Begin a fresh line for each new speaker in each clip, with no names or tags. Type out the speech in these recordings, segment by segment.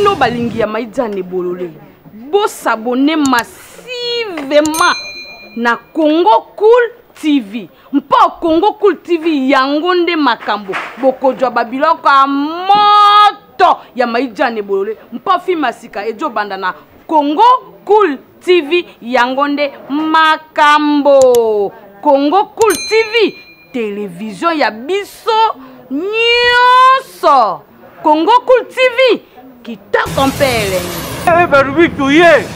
Bino balingi ya Maïdiane Bolole, bo s'abonner massivement na Congo Cool TV. Mpo Congo Cool TV yango nde makambo bokozwa ba biloko ya moto ya Maïdiane Bolole. Mpo film ya sika ejobanda na Congo Cool TV yango nde makambo. Congo Cool TV television ya biso nyonso. Congo Cool TV kitoko mpe elengi.
Eh, balobi toye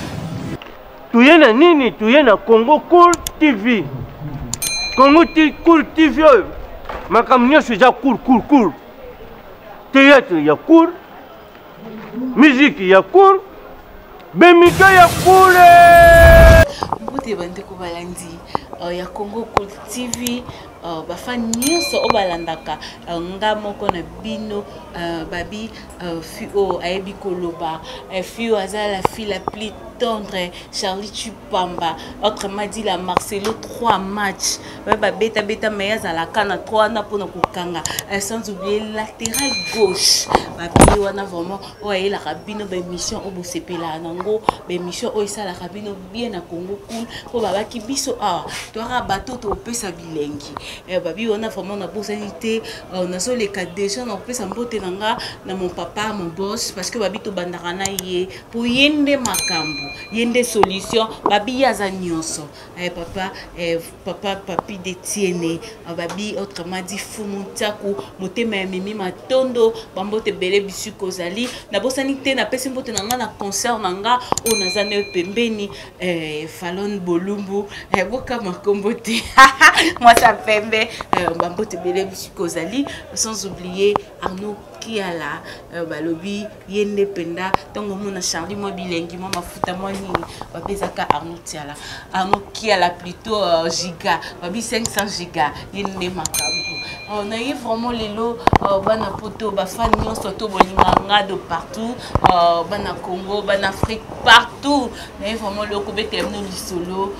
toye na nini? Toye na Congo Cool TV. Congo Cool TV oyo makambo nyonso eza cool cool cool. Théâtre ya cool, musique ya cool, bemito ya cool.
Mbote bandeko balandi ya Congo Cool TV, bafani nyonso oyo balandaka nga moko na bino, babi fi oyo ayebi koloba, fi oyo aza la fille la plus tendre, Charlie Chipamba, autrement dit la Marcelo 3 match babeta beta mais azalaka na 3 wana mpona kokanga, sans oublier latéral gauche babi wana vraiment oyo ayelaka bino baémission oyo bosepelaka nango, baémission oyo esalaka bino bien na Congo Cool, mpo babaki biso awa toyaka bato topesa bilengi. Babi wana vraiment nabosani te, nazoleka déjà na kopesa mbote na nga na mon papa, mon boss, parce que babi tobandaka na ye mpo ye nde makambo, ye nde solution, babi ye aza nyonso. Papa, papa Papi de Tiene, babi autrement dit Fumu Ntiaku, motema ya Mimi Matondo, bambote ebele bisu kozali. Nabosani te, napesi mbote na nga na concert na nga oyo naza na pembeni, Falon Bolumbu, bokama kombo te mwasi ya pembe, bambote ebele bisu kozali, sans oublier Arnaud Kiala, balobi ye nde mpenza ntango omona Charlie mwa bilengi mwa mafuta mwa nini bapesaka Arnaud Tiala, Arnaud Kiala plutôt, giga babi 500 giga, ye nde makambo. Na ye vraiment lelo, bana poto, bafani nyonso to bolinga nga de partout, bana Congo, bana Afrique, partout, na ye vraiment lelo kobetela bino lisolo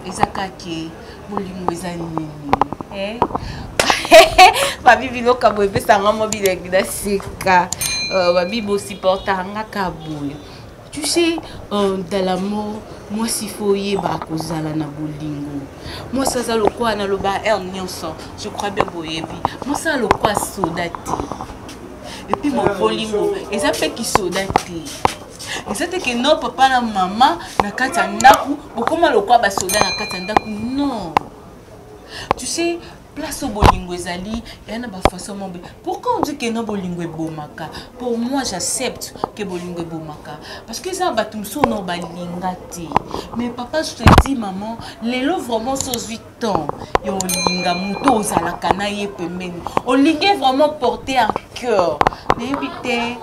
eza kake bolingo eza nini, eh? Babi biloko boye epesanga mwa bilengi na seka, babi bosupportaka nga ka boye. Tu sais, dans l'amour, mwasi fo oyeba kozala na bolingo. Mwasi aza lokola, naloba heure nyonso, je crois bien boyebi, mwasi aza lokola soda te. Et puis bolingo eza mpe kisoda te, eza te ke no papa na mama na kati ya ndako bokóma lokola basoda na kati ya ndako. Non, tu sais, place oyo bolingo ezali eya na bafaçon mo boye. Pourquoi on dit ke no bolingo ebomaka? Pour moi, j'accepte ke bolingo ebomaka parce que eza bato mosusu no balinga te. Mais papa, je te dis, maman, lelo vraiment so ozwi temps ya olinga moto ozalaka na ye pembeni, olingi vraiment porter à cœur, nayebi te.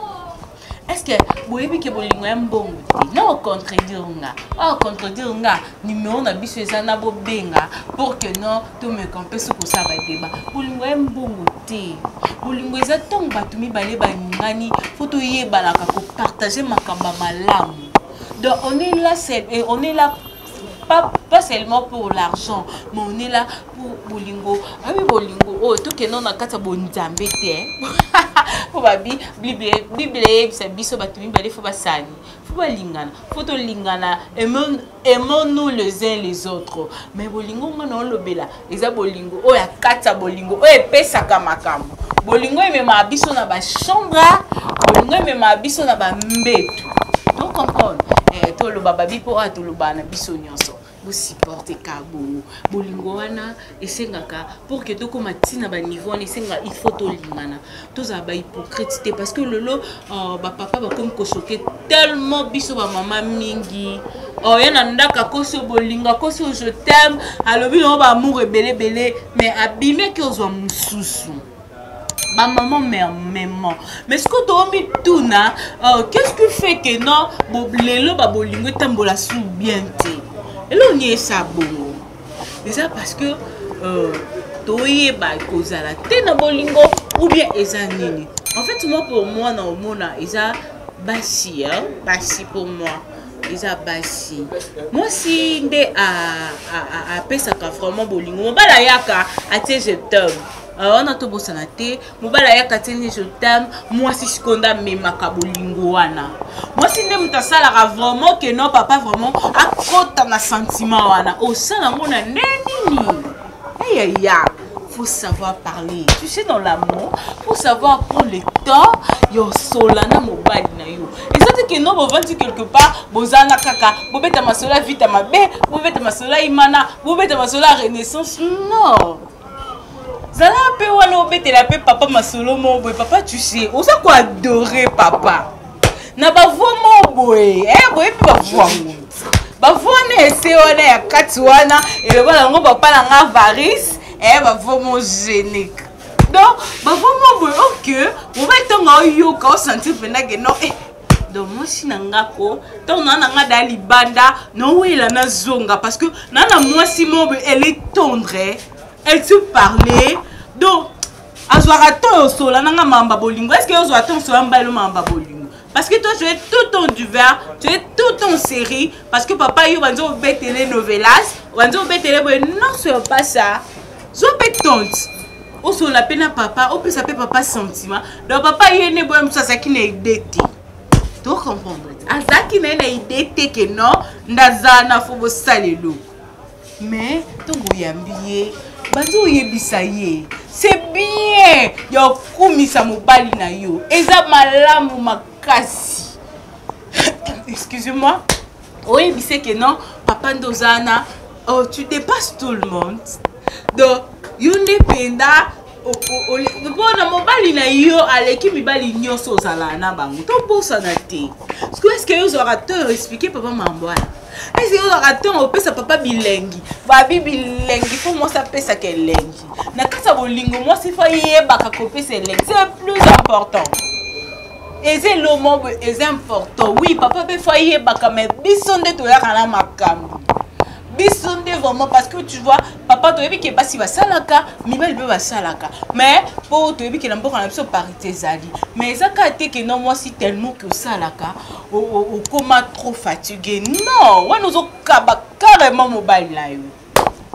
Est ce que boyebi ke bolingo ya mbongo te? Na ocontredire nga, ocontredire nga, numéro na biso eza na bobenga pour que non tomeka mpe soki kosala badeba. Bolingo ya mbongo te. Bolingo eza ntango bato mibale balingani, fo toyebalaka kopartage makambo ya malamu. Donc on est là, on est là pas seulement pour l'argent, mais on est là pour bolingo. Abi bolingo oyo tokende na kati ya bonzambe te, mpo babi Bible eyebisa biso bato mibale fo basani, fo balingana, fo tolingana, aimons-nous les uns les autres. Mais bolingo nga na olobela eza bolingo oyo ya kati ya bolingo oyo epesaka makambo, bolingo ememaka biso na bachambre, bolingo ememaka biso na bambeto. To comprendre, toloba babi mpo oyo tolobaka na biso nyonso bosupporte ka bongo. Bolingo wana esengaka pour que tokóma ntina baniveau wana, esengaka il faut tolingana, tozala bahypocrite te, parce que lelo bapapa bakomi kochoquer tellement biso bamama mingi. Oya na ndako, akosi bolingo, akosi je t'aime, alobi nango baamour ebele ebele, mais abimaki ozwa mosusu. Bamama mema, mais ce que tomituna, qu'est-ce qui fait que non lelo babolingo etambola su bien te? Eloko nini esa bongo? Eza parce que toyeba kozala te na bolingo ou bien eza nini? En fait, moi, pour moi, na omona eza basi, hein? Basi, pour moi eza basi. Mwasi nde apesaka vraiment bolingo. Mobali ayaka atie je t'aime. Wana tobosana te, mobali ayaka te nde je t'aime, mwasi sikoyo nde amemaka bolingo wana. Mwasi nde moto asalaka vraiment que non papa vraiment akota na sentiment wana. Osala yango na nde nini? Eyaya, faut savoir parler. Tu sais, dans l'amour, faut savoir prendre le temps ya osola na mobali na yo. Eza te que non bovandi quelque part, bozana kaka, bobeta masolo ya vita mabe, bobeta masolo ya imana, bobeta masolo ya renaissance. Non. Zala mpe wana obetela mpe papa masolo moko boye. Papa, tu sais, oza koadore papa na bavoi moko boye, boye mpe bavoi yango, bavoi wana ese wana ya kati wana eloba yango papa na nga Varis, bavoi mo génique. Donc bavoi moko boye oke mobali ntongo oyoka osentir mpenza ke non, donc mwasi na nga ko ntango naa na nga da libanda nowela nazonga parce que naa na mwasi moko boye, elle est tendre, elle sait parler, donc azwaka to osola nanga mamba bolingo. Est ce que ozwa to osola mobali o mamba bolingo? Parce que toi, tu es tout en divers, tu es tout en série, parce que papa yo banzo obetele novelas, banzo obetele boye. Non, c'est pas ça. Zwa mpe tante osola mpe na papa, opesa mpe papa sentiment. Donc papa ye nde boye mosu azalaki na idée te, to comprendre te, azalaki na ye na idée te ke non, ndaza na fo bosala eloko. Mais ntongo oyambi ye, banzi oyebisa ye, c'est bien ya okumisa mobali na yo, eza malamu makasi. Excusez-moi, oyebise ke non papa nde oza na, oh, tu dépasses tout le monde, donc yo nde mpenza mpona mobali na yo aleki mibali nyonso ozala na bango. Tobosana te parce que est ce que yo ozwaka to expliquer papa mambo wana? Est ce que ozwaka to opesa papa bilengi? Babi bilengi fo mwasi apesaka elengi na kati ya bolingo. Mwasi fo ayebaka kopesa elengi, c'est plus important. Eza elomo boye, eza important. Oui, papa mpe fo ayebaka, mais biso nde toyaka na makambo, biso nde vraiment, parce que tu vois, papa, toyebi ke basi basalaka, mibali mpe basalaka, mais mpo toyebi ke na mboka na biso parité ezali, mais eza kaka te ke non, mwasi tellement ke osalaka okoma trop fatigué. Non, wana ozokaba carrément mobali na yo.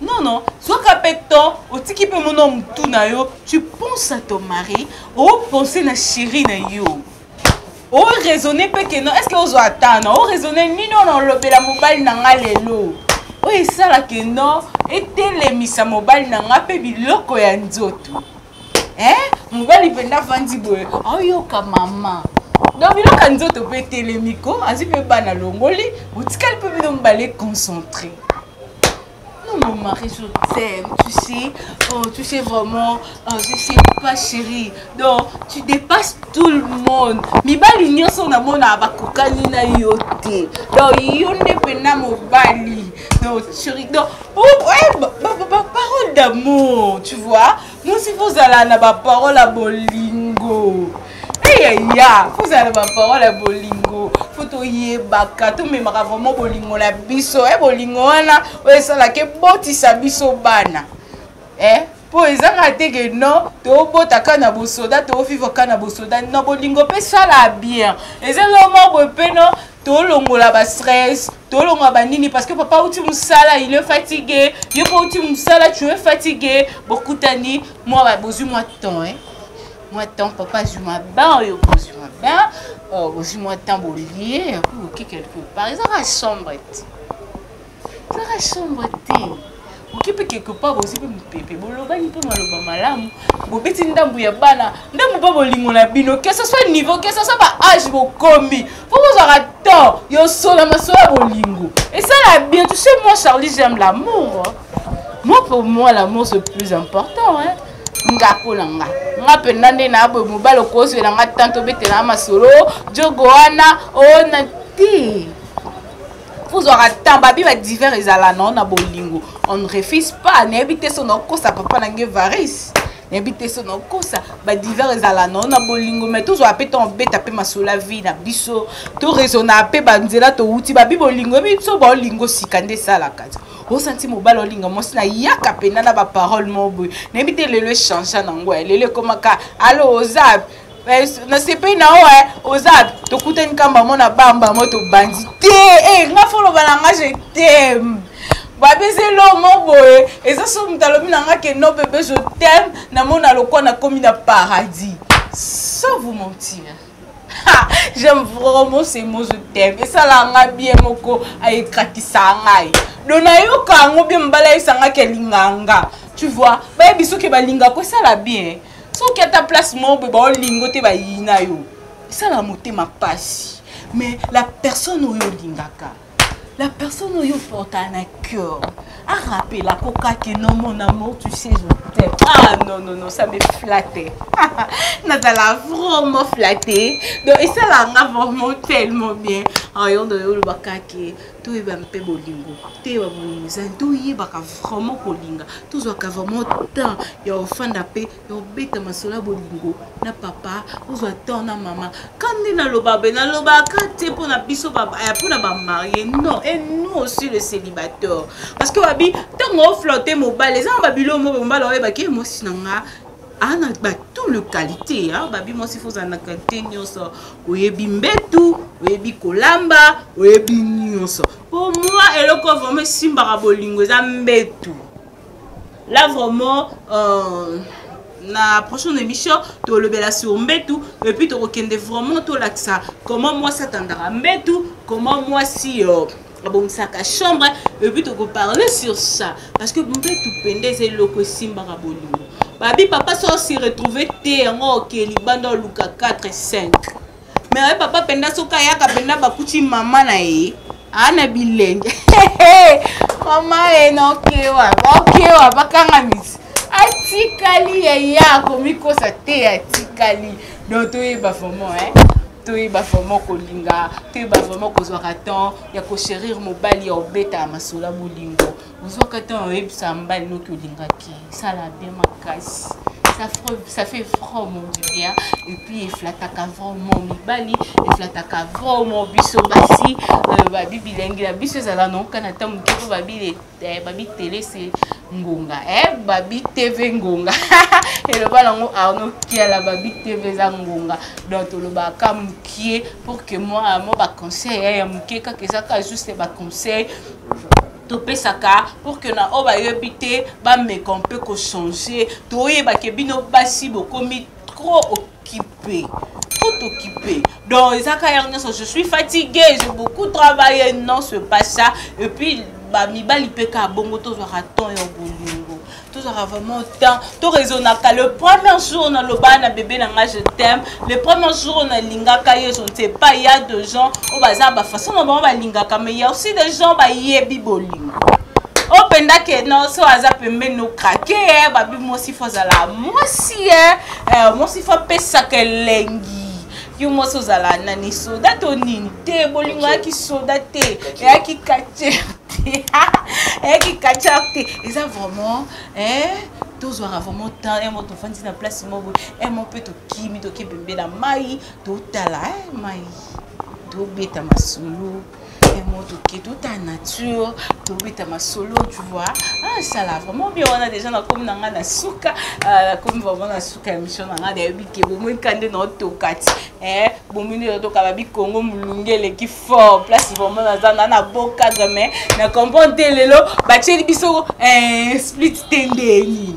Non, non, zwaka mpe temps, otiki mpe mona motu na yo, tu penses à ton mari, opense na chéri na yo, oraisonne mpe ke non, est ce que ozwa ata na oraisonne nini oyo na olobela mobali na nga lelo, oyo esalaka non etelemisa mobali na nga mpe biloko ya nzoto, eh? Mobali mpenza avandi boye, aoyoka mama, donc biloko ya nzoto mpe etelemi ko, azwi mpe bana longoli, otikali mpe bino mibale concentré. Non, mon mari, je t'aime, tu sais. Oh, tu sais vraiment, oh, je sais pas, chérie. Donc, tu dépasses tout le monde. Mibali nyonso na mona bakokani na yo te. Donc, yo nde pena mobali. Donc, chérie, donc, oh, ouais, ba, ba, ba, parole d'amour, tu vois. Moi aussi, faut zala na ba parole à bolingo. Eyaya, kozala na baparole ya bolingo, fo toyebaka tomemaka vraiment bolingo na biso, e bolingo wana oyo esalaka ebotisa biso bana, mpo ezanga te ke non, tobota na bosoda, tovivre ka na bosoda. Non, bolingo mpe esala bien, eza eloko boye mpe non, tolongola bastress, tolongola banini, parce que papa outi mosala, il est fatigué, yo mpo outi mosala, tu es fatigué, bokutani mwa, bozwi mwa temps, eh? Mwa temps, papa azwi mwa bain, oyo kozwi mwa bain, ozwi mwa temps, bolie, oke quelque part. Ezaka chambre te, ezaka chambre te, oke mpe quelque part, bozwi mpe mopepe, bolobani mpe maloba malamu, bobeti ndambu ya bana, ndambu mpe bolingo na bino. Que ce soit niveau, que ce soit ba âge bokomi, fo bozwaka temps yosola masolo ya bolingo, esala bien. Tu sais, moi Charlie, j'aime l'amour. Moi, pour moi, l'amour, c'est plus important, hein. Nga mpo na nga, nga mpenza nde na boye, mobali okozwela nga tant obetela masolo jogo wana ona te, ozwaka temps. Babi badivers ezala nao na bolingo, on ne refuse pas. Nayebi te so naokosa papa na nge Varis, nayebi te so naokosa. Badivers ezala nao na bolingo, mais tozwaka mpe ntango obeta mpe masolo ya vie na biso, toraisonna mpe banzela towuti. Babi bolingo, yebi biso baolingo sika nde esalaka ti osanti mobali olinga mwasi na yaka mpena na baparole moko boye. Nayebi te lelo echange nango, lelo ekomaka alo oza nasepeli na oyo oza, tokutani kamba mo na bamba mo tobandi te. Nga foloba na nga je t'aime. Babezi eloko moko boye eza so moto alobi na nga ke non bebe je t'aime, namona lokwa nakomi na paradis. Sans vous mentir, j'aime vraiment ces mots je t'aime. Esalaka nga bien moko, ayekrakisaka ngai. Donc nayoka yango bien, mobali ayebisa nga ke alingaka nga. Tu vois, bayebi soki balingaka esala bien. Soki ata place moko boye baolingo te, bayina yo, esalaka motema pasi. Mais la personne oyo olingaka, la personne oyo porta na cœur, arapelako kaka non mon amour, tu sais je t'aime. Ah non non non, ça me flatte, nazala vraiment flatté. Donc esalaka nga vraiment tellement bien. Ayo ndo olobaka ke toyeba mpe bolingo, toyeba bolingo ezali, toyebaka vraiment kolinga, tozwaka vraiment temps ya kofanda mpe ya kobeta masolo ya bolingo na papa, ozwa temps na mama. Ka nde naloba be, nalobaka te mpona biso, mpona bamariés, non, et nous aussi le célibataire, parce que babi ntango oflotte mobali, eza na babilo mo mobali oyebaki mwasi na nga ana ba tout le qualité. Babi mwasi fo ozala na qualité nyonso, oyebi mbetu, oyebi kolamba, oyebi nyonso. Po moi eloko vraiment esimbaka bolingo eza mbetu. Là vraiment, na prochaine émission tolobela sur mbetu et puis tokokende vraiment tolakisa comment mwasi atandaka mbetu, comment mwasi abongisaka chambre, et puis tokoparle sur ça, parce que mbetu pende eza eloko esimbaka bolingo. Babi papa so se retrouve te, yango oke libanda oluka 4 5. Mais oye papa mpenza soki ayaka mpenza bakuti mama na ye aa na bilenge, mama ye na okewa baokewa bakanga misi, atikali yaya akomikosa te, atikali. Donc toyeba vraiment, hein? Toyeba vraiment kolinga, toyeba vraiment kozwaka temps ya kochérir mobali, ya kobeta masolo ya bolingo. Ozwaka temps oyebisa mobali noki olingaki, esala bien makasi. Ça fait vraiment du bien et puis eflataka vraiment mibali, eflataka vraiment biso basi. Babi bilengi na biso ezala noka na ntango moke mpo babi babi télé se ngonga, babi TV ngonga, eloba nango Arno Kiala, babi TV eza ngonga. Donc tolobaka mokie pour que moi mo baconseil ya moke kaka, eza kaka juste baconseil topesaka pour que na oyo bayebi te bameka mpe kochanger. Toyebake bino basi bokomi trop occupé, trop occupé. Donc ezaka yango nyonso, je suis fatigué, j'ai beaucoup travaillé. Non, c'est pas ça. Et puis bamibali mpe kaka bongo, tozwaka temps ya bolingo, tozwaka vraiment temps, toraisonnaka. Le premier jour naloba na bébé na nga je t'aime, le premier jour nalingaka ye, je ne sais pas, il y a des gens oyo baza bafaçon na bango balingaka, mais il y a aussi des gens bayebi bolingo oyo mpenza ke non, so aza pembeni okrake. Babi mwasi fo azala mwasi, mwasi fo apesaka elengi. Yo mwasi ozala nani, soda to nini te? Bolingo eyaki soda te, eyaki catcheur te, eyaki catcheur te. Eza vraiment, tozwaka vraiment temps emo tofandi na place moko boye, emo mpe tokimi, toke pembe na mai, totala mai, tobeta masolo emo, toke totala nature, tobeta masolo, tu vois. Ah, esala vraiment bien. Wana déjà nakomi na ngai na suka, nakomi vraiment na suka ya émission na ngai. Nayebi ke bomoi ka nde naotoka ti bomoi nde naotoka. Babi Kongo molunge eleki fort, place vraiment naza na beau cadre, mais na comprendre te lelo batieli biso split te nde nini,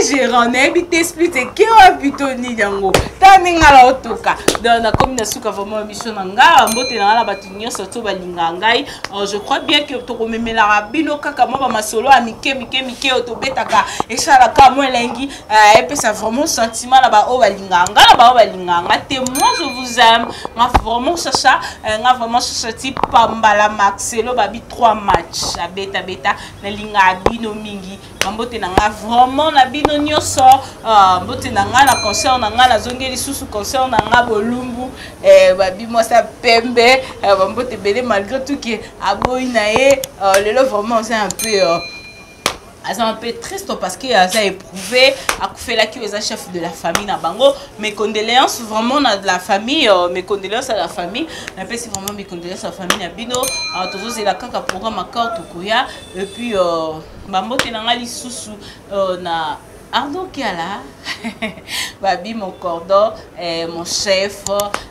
gérant nayebi te split eke wapi to nini yango, ta ndenge nga naotoka. Donc nakomi na suka vraiment émission na ngai. Mbote na ngai na bato nyonso to balingaka ngai. Je crois bien que tokomemelaka bino kaka mwa bamasolo ya mike mike mike oyo tobetaka, esalaka mwa elengi, epesa vraiment sentiment na baoyo balingaka ngai, na baoyo balingaka nga te. Moi je vous aime, nga vraiment Chacha, nga vraiment Chacha ti pambala Marcelo, babi 3 match abetabeta. Nalingaka bino mingi. Bambote na nga vraiment na bino nyonso. Mbote na nga na concert na nga, nazongi lisusu concert na nga bolumbu, babi mwasi ya pembe, bambote ebele malgré tout ke aboyi na ye lelo. Vraiment oza un peu aza un peu triste parce que aza éprouvé, akufelaki oyo eza chef de la famille na bango. Mes condoléances vraiment na la famille, mes condoléances à la famille. Napesi vraiment mes condoléances à la famille na bino. Tozozela kaka programme accord tokoya. Et puis bambote na nga lisusu na Arnaud Kiala, Babi mon cordon, eh, mon chef,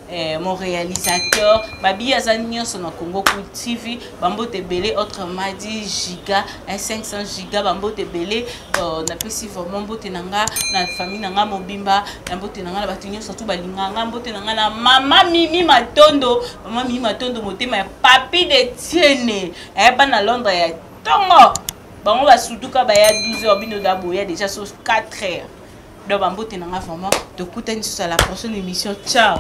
eh, mon réalisateur, Babi aza nyonso na Congo Cool TV, bambote ebele, autrement dit giga, eh, 500 giga, bambote ebele, euh, napesi vraiment mbote na nga na famille na nga mobimba, na mbote na nga na bato nyonso tu balinga nga, mbote na nga na mama Mimi Matondo, mama Mimi Matondo motema ya Papi de Tiene, eh, bana Londres ya tongo. Bango basutuka baya 12 heures bino da boya déjà so 4 heures. Donc bambote na nga vraiment, tokutani susu à la prochaine émission. Ciao.